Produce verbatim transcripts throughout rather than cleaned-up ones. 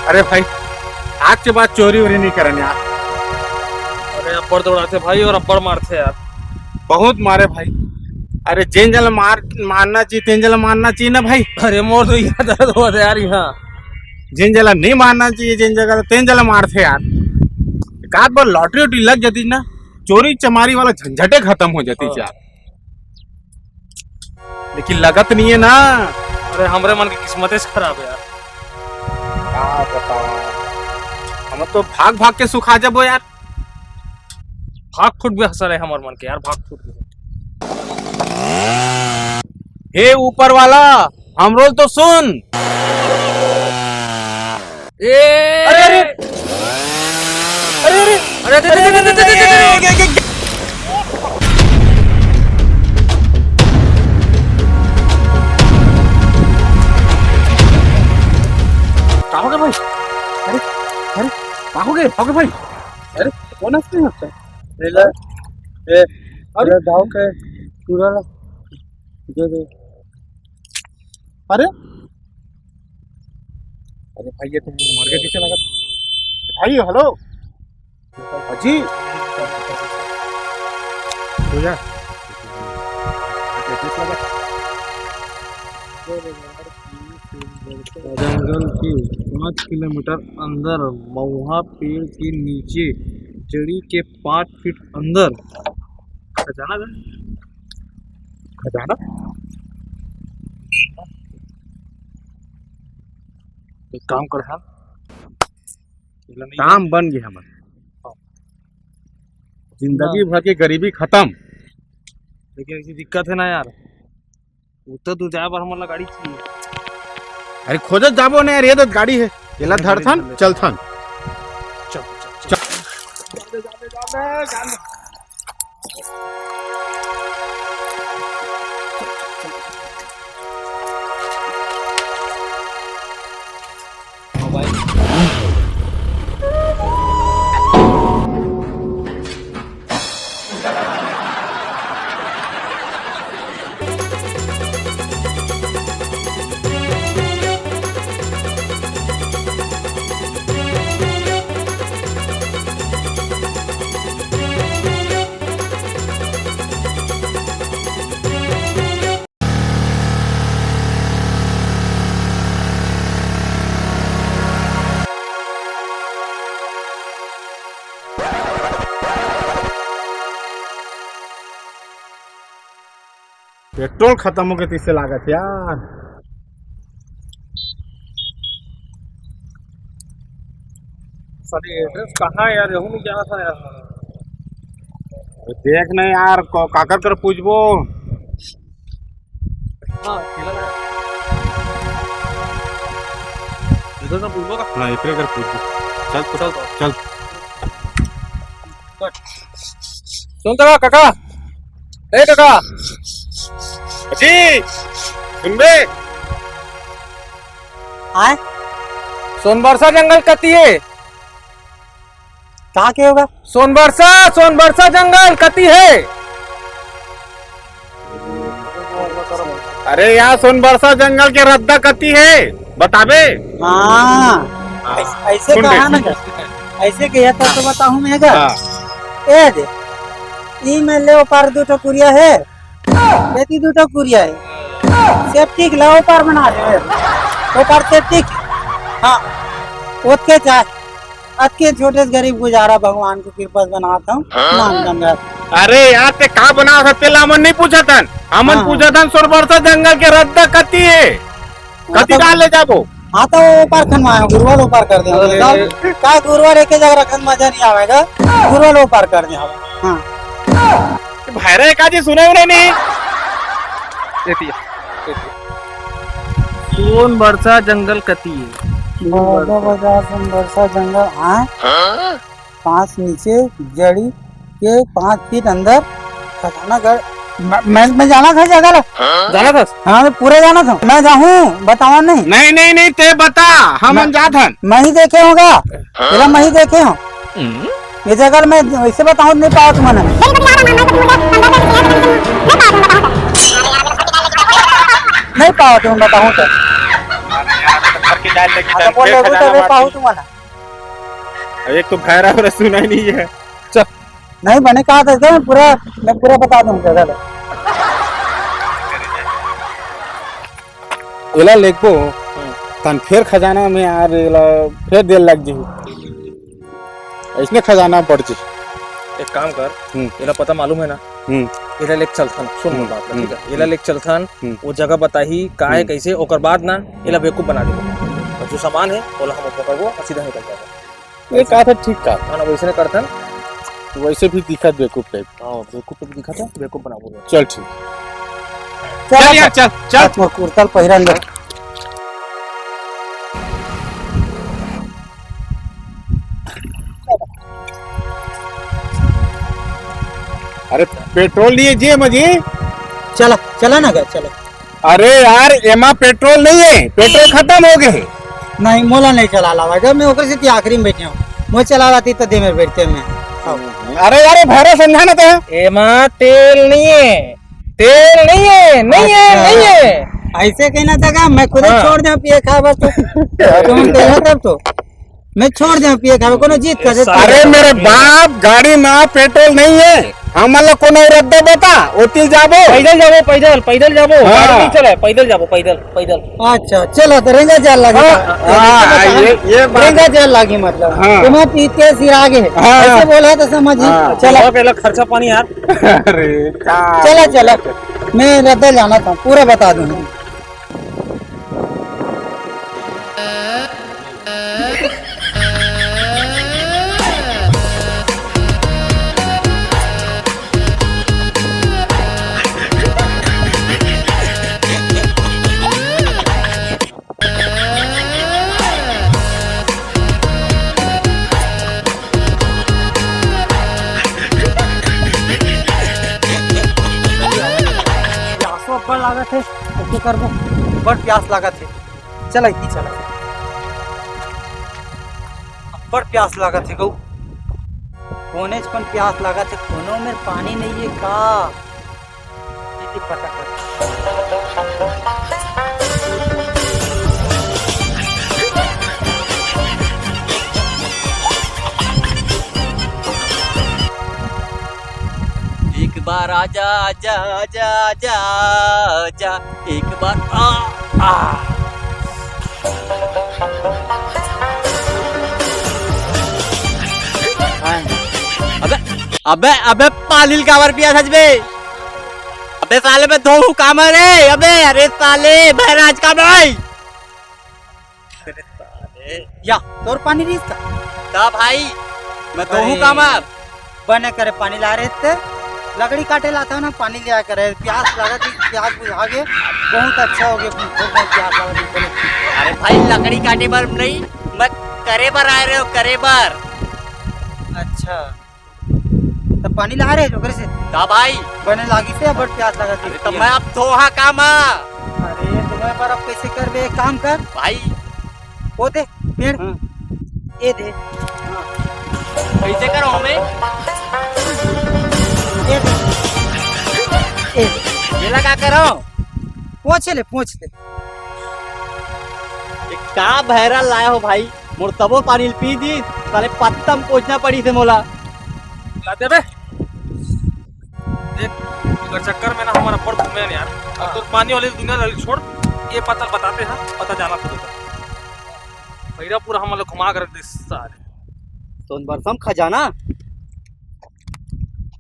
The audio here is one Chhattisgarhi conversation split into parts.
अरे भाई, आज के बाद चोरी वोरी नहीं करन यार। अरे अब्बड़ दौड़ाथे भाई और अब्बड़ मारथे यार। बहुत मारे भाई। अरे जेन जला मार, मारना चाहिए, तेन जला मारना चाहिए ना भाई। अरे मोर तो यहाँ दर्द होत हे यार यहाँ। जेन जला नहीं मारना चाहिए, जेन जला तेन जला मारथे यार। एक आध बार लॉटरी वॉटरी लग जाती ना, चोरी चमारी वाला झंझटे खत्म हो जाती हाँ। यार। लेकिन लगत नहीं है ना। अरे हमरे मन के किस्मते से खराब है यार। का बताओ, हम तो भाग भाग के सुखा जाबो यार। भाग फूट भी हंसा रहे हमर मन के यार, भाग फूट भी। हे ऊपर वाला, हमरो तो सुन। ए! अरे, अरे! अरे, अरे! अरे, अरे, अरे, अरे, अरे, अरे, अरे, अरे, अरे, अरे, अरे, का हो गया भाई? अरे, अरे, का हो गया? का हो गया भाई? अरे, कौन है इसमें? ले ले। ए, अरे, अरे, दाव के पूरा ला। दे दे। अरे, अरे भाई, ये तो मर गया, कैसे लगा? भाई, हेलो। अजी। भैया। जंगल के पाँच किलोमीटर अंदर महुआ पेड़ के नीचे जड़ी के पाँच फीट अंदर खजाना है। खजाना? एक काम कर यार। काम बन गया हमर। हाँ। जिंदगी हाँ। भर की गरीबी खत्म। लेकिन ऐसी दिक्कत है ना यार, उतना दूर जाए बर हमन ला गाड़ी चाहिए। अरे खोजत जाबो ना यार, ये तो गाड़ी है, एला धरथन, चलथन। चल, चल, चल। पेट्रोल खत्म हो गए, तीसे लागत यार। सर, ये एड्रेस कहाँ है यार? यहू नहीं जाना था यार। देख ना यार, काकर कर पूछबो। हाँ, इधर ना पूछबो का? हाँ, एकरे कर पूछबो। चल तो, चल तो। चल। सुन तो काका, ए काका। जी, सुन बे। आय? सोनबरसा जंगल कती हे? का के होगा? सोनबरसा, सोनबरसा जंगल कती हे? अरे यार, सोनबरसा जंगल के रद्दा कती हे, बताबे? हाँ, हाँ। ऐसे कहा ना। ऐसे कहे तो, तो बताहूँ मैं गा। हाँ। ए दे, ई में ले ओपार दू ठो कुरिया हे, एती दू ठो कुरिया हे। सेप्टिक ला ओपार बना दे। ओपार सेप्टिक। हाँ, ओतके चाहे। अतके छोटे से गरीब गुजारा भगवान के कृपा से बनात हूँ। हाँ। नाम गंगा। अरे यार, ते का बनावत हस, तेला हमन नहीं पूछत हन। हमन हाँ। पूछत हन सोनबरसा जंगल के रद्दा कती हे। कती डाल ले जाबो? हाँ, तो ओपार खनवाए हो, गुरुवार ओपार कर दे। अरे। का गुरुवार एक जगह रखन मजा नहीं आवेगा, गुरुवार ओपार कर दे। हाँ। भाईरा एकाजी सुने उन्हें नहीं। एती, एती। सोनबरसा जंगल कती हे? बाबा बजा सोनबरसा जंगल, हाँ? पाँच नीचे जड़ी के पाँच फीट अंदर खजाना गढ़। मैं, मैं, मैं जाना था जगह ला। जाना था? हाँ, मैं पूरा जाना था। मैं जाहूँ, बतावा नहीं। नहीं, नहीं, नहीं, ते बता, हम मैं, जात हन। मैं ही देखे होगा। हाँ? तेरा मैं ही देखे हूँ। हम्म। ये जगह मैं ऐसे बताऊँ, नहीं पावा तुमने। नहीं पावा तुम, बताऊँ तो। हाँ, तो बोल रहे हो, तो मैं पाहूँ तुम्हारा। एक तो भैरा हो रहा, सुना ही नहीं है। चल। नहीं, मैंने कहा था क्या, मैं पूरा, मैं पूरा बता दूंगा, दादा। एला लेगबो, हम्म। तन फेर खजाना में यार, एला फेर देर लग जही। ऐसने खजाना पड़ जही। एक काम कर, हम्म। एला पता मालूम है ना? हम्म। एला लेके चलथन, सुन मोर हम्म, बात ला, हम्म, ठीक है? एला हम्म। लेके चलथन, हम्म। वो जगह बताही, का है, हम्म। कैसे, ओकर बाद ना, एला बेवकूफ बना देबो। और जो सामान है, ओला हम पकड़बो और सीधा निकल जाबो। ये कहा था ठीक का। हाँ ना, वैसे ना करथन। वैसे भी दिखत बेवकूफ टाइप। हाँ, बेवकूफ तो दिखत है, बेवकूफ बना बोलो। चल ठीक। चल चल यार, चल, चल। हाथ में कुर्ता पहिरन ले। अरे पेट्रोल लिए जे मजी। चला, चला ना गा, चला। अरे यार, एमा पेट्रोल नहीं है, पेट्रोल खत्म हो गए है। नहीं, मोला नहीं चला लावा, जब मैं ओकर से आखिरी में बैठे हूँ, मैं चला लाती तो दे मेरे बैठते में। अरे यार, भैरा समझा ना तो। एमा तेल नहीं है, तेल नहीं है, नहीं है, अच्छा। नहीं है। ऐसे कहना था का? मैं खुद ही हाँ। छोड़ दूं पिए खाए बस तो। तुम कह रहे तब तो। मैं छोड़ दूं पिए खाए, कोनो जीत कर देता अरे हूँ। मेरे बाप, गाड़ी में पेट्रोल नहीं है, हमन ला कोनो रद्दा बता, ओतिल जाबो। पैदल जाबो, पैदल, पैदल जाबो, हाँ। गाड़ी नहीं चले, पैदल जाबो, पैदल, पैदल। अच्छा, चला तो रेंगा जाए लागे। हाँ, हाँ, ये, ये बात रेंगा जाए लागे मतलब। हाँ। तुम्हें पीते सिर आगे। हाँ। ऐसे बोला तो समझ। हाँ। चला। बहुत पहले खर्चा पानी यार। अरे, का चला, चला। मैं रद्दा जाना था, पूरा बता दूंगा। प्यासो अब्बड़ लागत हे, ओके करबो, अब्बड़ प्यास लागत हे। चल, इतनी चल। अब्बड़ प्यास लागत हे गऊ, कोनेच कन प्यास लागत हे, कोनो मेर पानी नहीं है का? इति पता कर। एक बार आजा, आजा, आजा, आजा, आजा, एक बार आ, आ। अबे, अबे, अबे, पालिल काबर पिया सच में? अबे साले, मैं धोहू कामा रे। अबे, अरे साले, बहराज का भाई। अरे साले। या, तोर पानी रिस का? ता भाई, मैं धोहू अरे। कामा। बने करे पानी ला रहे ते, लकड़ी काटे ला था ना, पानी लिया करे, प्यास लगा थी, प्यास बुझा गए, बहुत अच्छा हो गया, बहुत, बहुत प्यास लगा थी, बोले। अरे भाई, लकड़ी काटे बर नहीं, मैं करे बर आए रहे हो, करे बर। अच्छा। तब पानी ला रहे जो घर से? दा भाई। बने लागी से, बड़ प्यास लगा थी। अरे, तो मैं अब धोहा कामा। अरे, तुम्हें पर अब कैसे कर बे, एक काम कर। भाई। वो दे, पेड़। हाँ। ये दे। हाँ। कैसे करो हमें? ये दे। ये दे। ये लगा करो। पोंछ ले, पोंछ ले। ये का भैरा लाया हो भाई? मोर तबो पानी ल पी दी, साले पत्तम पोंछना पड़ी से मोला। ला दे बे। देख, अगर चक्कर में ना हमारा पर घूमे यार। अब तो पानी वाली दुनिया वाली छोड़, ये पता बताते हैं, पता जाना था। भैरा पूरा हम लोग घुमा कर दे सारे। सोनबरसम खजाना।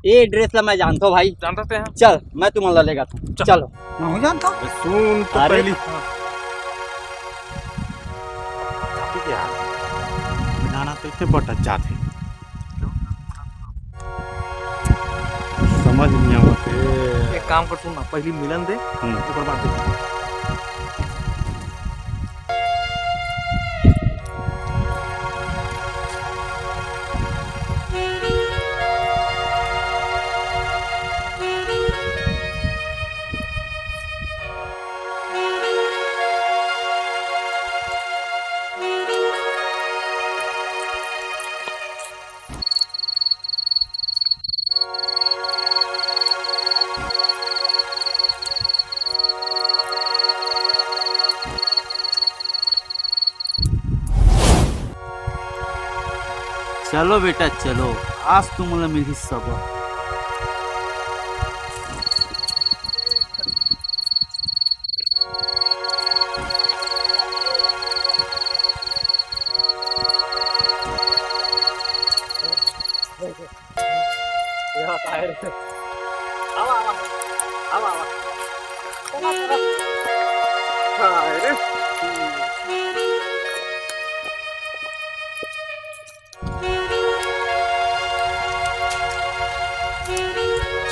ये एड्रेस ला मैं जानता हूँ भाई। जानता तो है। चल, मैं तुमन ला लेगा था। चल। चलो। मैं जानता हूँ। सुन तो अरे। पहली। ठीक है यार। जाना तो इतने बट जाते। समझ नहीं आवत हे। एक काम कर, सुन ना, पहली मिलन दे, हम्म। ओकर बाद देख। चलो बेटा, चलो, आज तुमन ला मिलही सबक।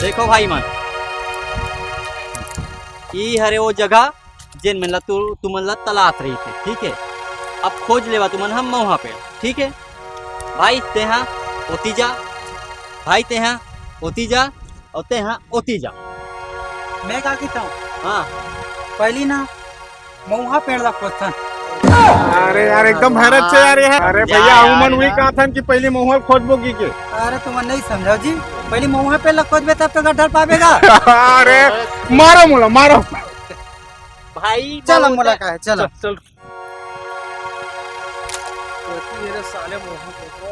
देखो भाई मन, ई हरे वो जगह जेन मन ला तू, तुमन ला तलाश रही थे, ठीक है? अब खोज लेवा तुमन हम मऊहा पेड़, ठीक है? भाई तेहा ओती जा, भाई तेहा ओती जा, और तेहा ओती जा। मैं का कहता हूँ? हाँ। पहली ना मऊहा पेड़ ला खोजथन। अरे यार, एकदम भैरत से यार, ये है। अरे जा भैया, यार, हम मन वही यार। कहाथन कि पहली मऊहा खोजबो की के। अरे तुम नहीं समझो जी, पहली मऊहा पेड़ ला खोजबे तब तो गड्ढा पाबेगा। अरे मारो मोला, मारो। भाई चल, मऊहा मोला का है, चल। चल, चल। कोती ये रे साले मोहा को तो।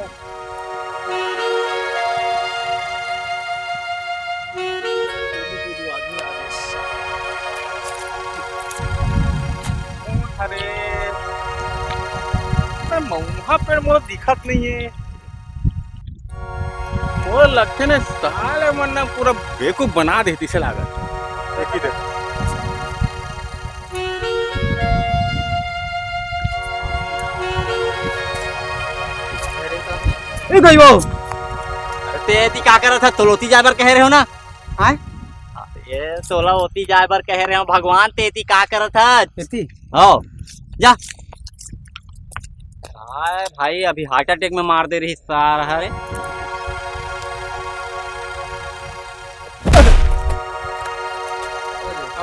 अरे, मैं मऊहा पेड़ मोला दिखत नहीं है। मोला लगथे ने साले मन ना पूरा बेवकूफ बना दे, तिसे लागत। देखी दे। ए गई वो। अरे ते एती का करत हस? तोला ओती जाए बर कहे रहे हो ना? आय? ये तोला ओती जाए बर कहे रहे हो भगवान, ते एती का करत हस? एती? हो, जा। आय भाई, अभी heart attack में मार दे रही सार हरे।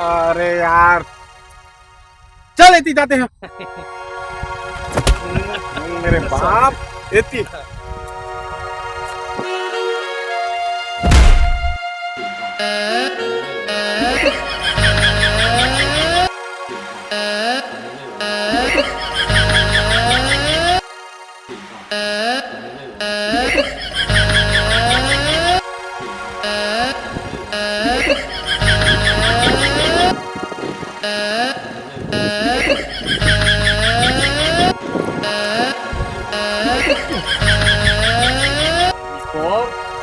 अरे यार, चल एती जाते हैं। मेरे बाप, एती।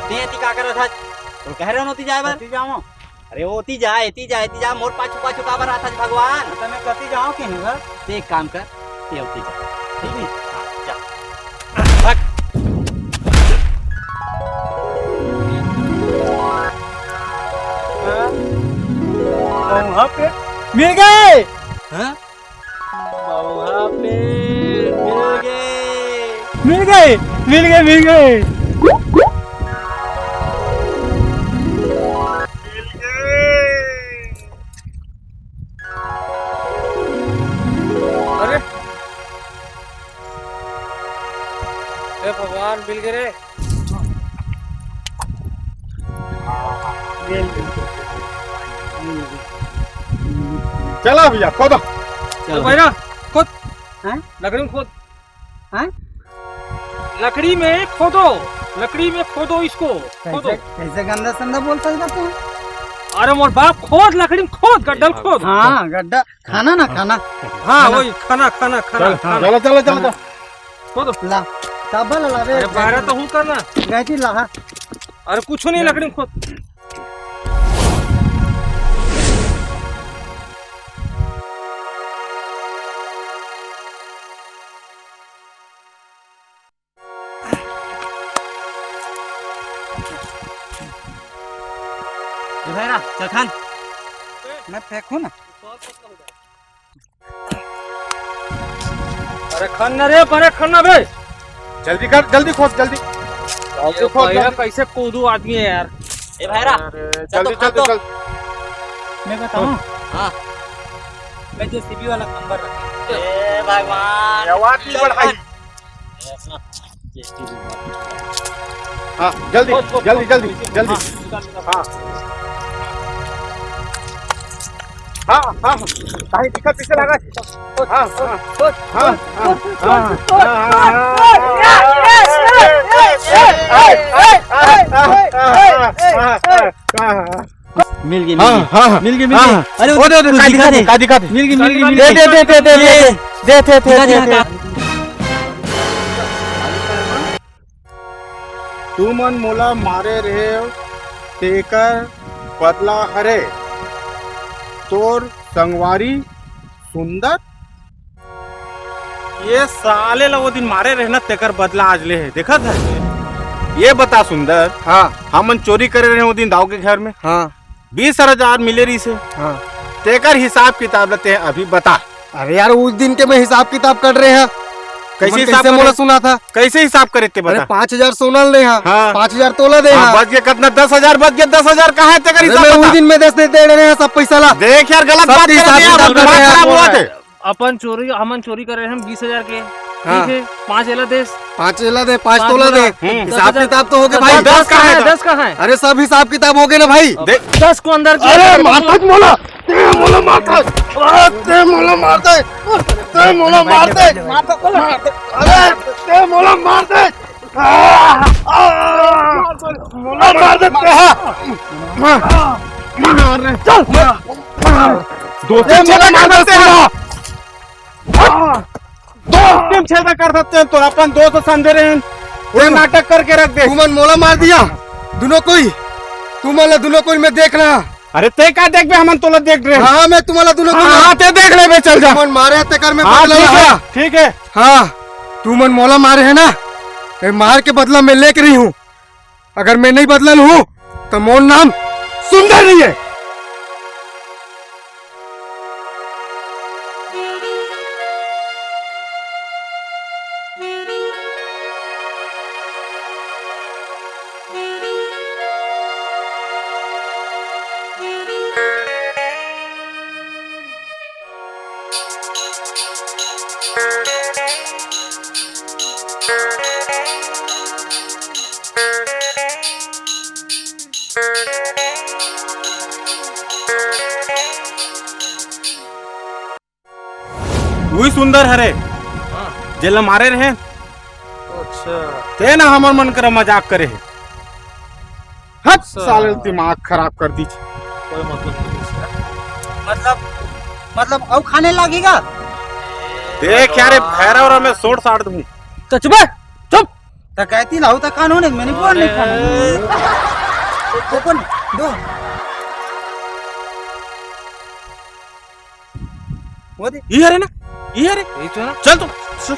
ते एती का करत हस? तो कह रहे हो नती जाए बर? नती जाओ। अरे ओती जा, एती जा, एती जा, मोर पाछू पाछू काबर आथस भगवान? तो मैं कती जाओ के हूँ घर? ते एक काम कर, ते ओती जा, ठीक है? हाँ, जा। भाग। हाँ? मऊहा पेड़ मिल गए। हाँ? मऊहा पेड़ मिल गए। मिल गए, मिल गए, मिल गए। अरे, हे भगवान, मिल गए रे। चला भैया, खोदो। चलो। भैया, खोद। हैं? लकड़ी में खोद। हैं? लकड़ी में खोदो, लकड़ी में खोदो इसको, खोदो। कैसे, कैसे गंदा संदा बोलता है तू? अरे मोर बाप, खोद, लकड़ी में खोद, गड्ढा खोद। हाँ, गड्ढा, खाना ना, खाना। हाँ, खाना। वही, खाना, खाना, खाना, चल, हाँ, खाना। चलो, चलो, चलो, चलो। खोदो। ला, चावल ला बे। अरे, बारह तो हूँ करना। गैठी ला, हाँ। अरे, कुछ नहीं, लकड़ी में खोद। ए भाई ना, चल खान। मैं फेंकू ना। अरे खन ना रे, अरे खन ना बे। जल्दी कर, जल्दी खोद, जल्दी। जल्दी ये खोद, भैया जल्दी। कैसे कूदू आदमी है यार। ए भाई रा, अरे, चल तो जल्दी, खोद जल्दी, तो। जल्दी। मैं बताऊं? हाँ। मैं जेसीबी वाला नंबर रखा। ए भगवान। ये आवाज नहीं बढ़ाई। हाँ, जल्दी, खोद, खोद, जल्दी, खोद, जल्दी, खोद, जल्दी। हाँ, निकाल, निकाल। हाँ। हाँ, हाँ, हाँ। कहीं दिक्कत पीछे लगा। खोद, हाँ, खोद, हाँ। खोद, हाँ, खोद, हाँ, खोद, हाँ, खोद, हाँ, खोद, हाँ, खोद, हाँ, खोद। हाँ, हाँ, हाँ, हाँ। मिल गई, मिल हाँ, गई। हाँ, हाँ। मिल गई, मिल हाँ, गई। हाँ, हाँ। मिल गई, मिल हाँ, गई। हाँ। अरे, वो दे, दे, कुछ का दिखा दिखा दे, दे। का दिखा दे। मिल गई, मिल गई, मिल दे, गई। दे, दे, दे, दे, दे। दे, दे, दे, दिखा, दे, दिखा, दे। का? तुमन मोला मारे रहेव, तेकर बदला हरे तोर संगवारी सुंदर। ये साले ला वो दिन मारे रहे ना, तेकर बदला आज ले हे। देखत है? ये बता सुंदर, हाँ। हमन चोरी करे रहे वो दिन दाऊ के घर में। हाँ। बीस हजार मिले रहिस हे। हाँ। तेकर हिसाब किताब ला ते अभी बता। अरे यार, उस दिन के मैं हिसाब किताब कर रहे हैं। कैसे तुमन हिसाब कैसे करे? मोला सुना था? कैसे हिसाब करे ते अरे, बता। पाँच हजार सोना ले हाँ। हाँ। पाँच हजार तोला दे हाँ, हाँ। बच गया कितना? दस हजार बच गया, दस हजार कहाँ है तेकर अरे, हिसाब मैं बता। उस दिन में दस दे, दे रहे हैं सब पैसा ला। देख यार, गलत सब बात के कर हिसाब रहे हैं, किताब दिमाग कर रहे हैं। खराब हुआ थे। अपन चोरी, हमन चोरी करे हम बीस हजार के, हाँ। ठीक है, पाँच एला देस। पाँच एला दे, पाँच पाँच तोला तोला। दे। हम्म। हिसाब किताब तो हो गया भाई। दस कहाँ है? दस कहाँ है? अरे सब हिसाब किताब हो गया ना भाई। देख। दस को अंदर किया अरे तो माता मोला, ते मोला मारता, ते मोला मारता, ते मोला मारता, अरे ते मोला मारता। आ, आ, मोला मार देते हैं। मार रहे। चल। दोस्ती ए, छेदा मोला कर देते हैं। मार देते हैं। दोस्ती में छेदा कर देते हैं। तो अपन दोस्त समझे रहे हैं। वो ए, नाटक करके रख दे। तुमन मोला मार दिया। दोनों कोई। तुमन ला दोनों कोई मैं देख रहा। अरे ते का देखबे, हमन तोला देख रहे हैं। हाँ, मैं तुम्हारा दोनों हाँ, दोनों हाँ, ते देख लेबे, चल जा। मन मारे तेकर में हाँ, बदला ठीक है, हाँ। ठीक है। हाँ, तू मन मोला मारे है ना, मैं मार के बदला मैं लेके रही हूँ। अगर मैं नहीं बदलल हूँ, तो मोर नाम सुंदर नहीं है। वही सुंदर हरे, हाँ। जेला मारे रहे। अच्छा। ते ना हमर मन करा मजाक करे हे। हट, अच्छा। साले दिमाग खराब कर दी। कोई मतलब नहीं इसका। मतलब, मतलब अउ खाने लागेगा? देख यार, भैरव रा मैं सोट साट दूँ। तो चुप है, चुप। तो कहती लाओ तो कानून है, मैंने बोल नहीं खाना। अरे। तो कौन? दो। वो दे। ये रे ना, ये रे। यही तो है ना। चल तू। चल।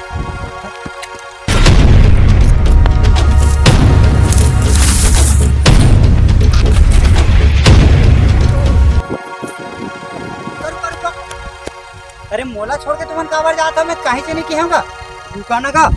रुको, रुको, रुको। अरे मोला छोड़ के तुमन काबर जात हो? मैं कहीं से नहीं कहूँगा। दुकान का